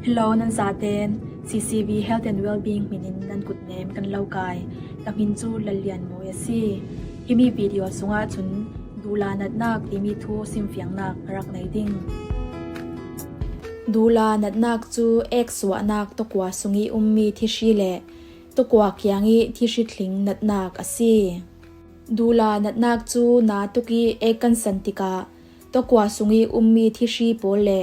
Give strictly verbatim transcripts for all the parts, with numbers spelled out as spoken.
Hello, nan zaten C C V Health and Wellbeing hminin nan kutnem kan lo kai. Ka hmin chu Lallianmawi a si. Himi video sungah chun dula natnak timi thu simfiangnak ka rak nei ding. Dula natnak cu ek suahnak tokua sungih ummi thihri le tokua kiangih thihri thling natnak a si. Dula natnak cu na tukih ek kan san tikah tokua sungih ummi thihri pawl le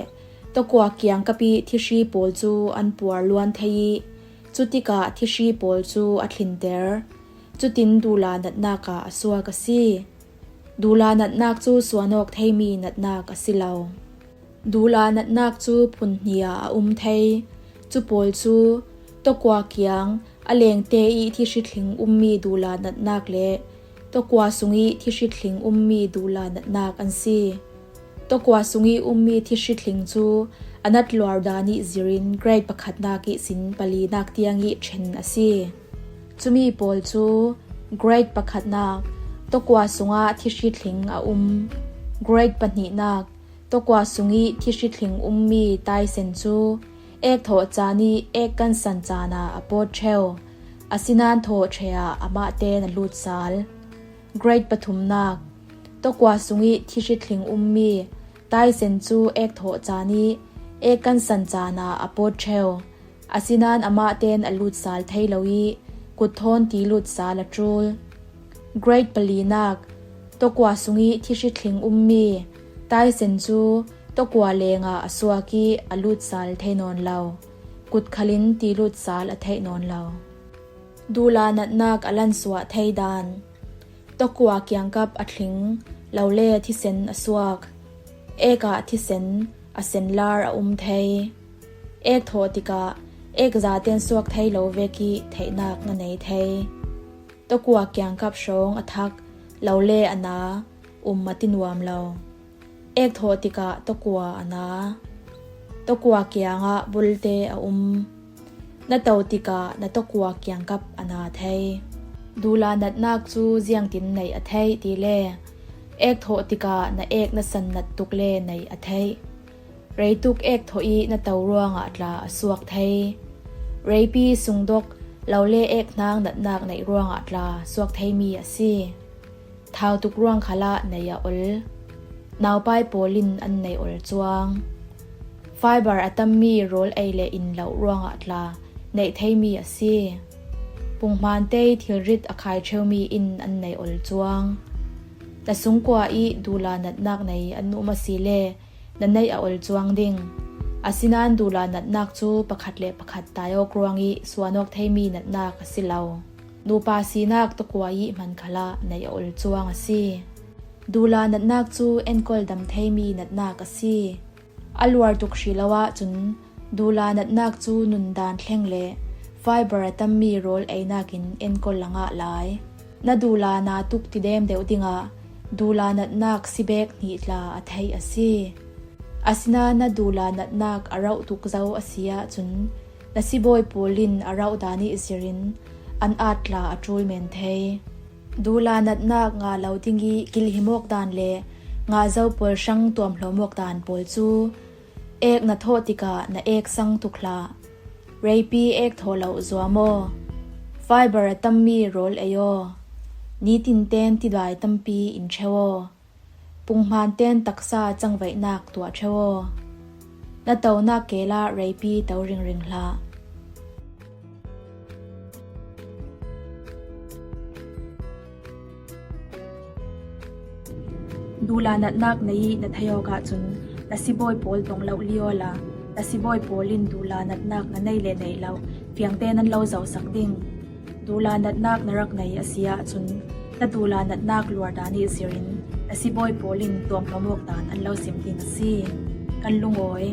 tokua kiangkapih thihri pawl cu an puar luan thei ih, cutikah thihri pawl cu a thlinter. Cutin dula natnak ah a suak a si. Dula natnak cu suan awk theimi natnak a si lo. Dula natnak cu phun hnih ah a um thei. Cu pawl cu tokua kiang a lengte ih thihri thling ummi dula natnak le tokua sungih thihri thling ummi dula natnak an si. Tokua sungih ummi thihri thling cu a nat luar dan ih zirin grade pakhatnak ihsin palinak tiang ih ṭhen a si. Cumi pawl cu grade pakhatnak tokua sungah thihri thling a um, grade pahnihnak tokua sungih thihri thling ummi taisen cu ek thawh caan ih ek kan san caan ah a pawt ṭheu. Asinain thawh ṭhe ah amah tein a lut sal. Grade pathumnak tokua sungih thihri thling ummi taisen cu ek thawh caan ih ek kan san caan ah a pawt ṭheu. Asinain amah tein a lut sal thei lo ih kut thawn ti lut sal a ṭul. Grade palinak tokua sungih thihri thling ummi taisen cu tokua lengah a suak ih a lut sal thei nawn lo. Kut khalin ti lut sal a theih nawn lo. Dula natnak a lansuah thei dan. Tokua kiangkap a thling, lole thisen a suak. Ek ah thisen a senlar a um thei. Ek thawh tikah ek zaten suak thei lo vek ih theihnak na nei thei. Tokua kiangkap hrawng a thak, lole a na, um a ti nuam lo. Ek thawh tikah tokua a na. Tokua kiangah bulte a um. Na to tikah na tokua kiangkap a na thei. Dula natnak cu ziangtin neih a theih ti le ek thawh tikah na ek na san nat tuk le neih a theih. Reituk ek thawh ih na to ruangah tla a suak thei. Reipi sungdok lole ek hnang natnak neih ruangah tla suak theimi a si. Thau tuk ruang khalah neih a ol. Naupai pawl in an neih ol cuang. Fiber a tammi rawl ei le in loh ruangah tla neih theimi a si. Punghman tei thilrit a khai ṭheumi in an neih ol cuang. Na sungkua ih dula natnak nei an um a si le na neih a ol cuang ding. Asinain dula natnak cu pakhat le pakhat tai awk ruang ih suan awk theimi natnak a si lo. Nupa sinak tokua ih hman khalah neih a ol cuang a si. Dula natnak cu enkawl dam theimi natnak a si. A luar tuk hri lo ahcun dula natnak cu nundan thleng le fiber a tammi rawl einak in enkawl a ngah lai. Na dula na tuk ti dem deuh dingah dula natnak si bek hnih tla a theih a si. Asinain na dula natnak a rauh tuk zo a si ahcun na sibawi pawl in a rauh dan ih zirin an at tla a ṭul men thei. Dula natnak ngah lo ding ih kilhim awk dan le ngah zo pawl hrang tuamhlawm awk dan pawl cu ek na thawh tikah na ek sang tuk hlah. Reipi ek thawh lo zuam aw. Fiber a tammi rawl ei aw. Nitin ten tidai tampi in ṭheu aw. Punghman ten taksa cangvaihnak tuah ṭheu aw. Na tonak kelah reipi to ringring hlah. Dula natnak nei ih na thei awk ahcun na sibawi pawl tong loh li awla, na sibawi pawl in dula natnak na nei le neih loh fiangte nan lo zohsak ding. Dula natnak na rak nei a si ahcun na dula natnak luar dan ih zirin na sibawi pawl in tuamhlawm awk dan an lo sim ding a si. Kan lungawi.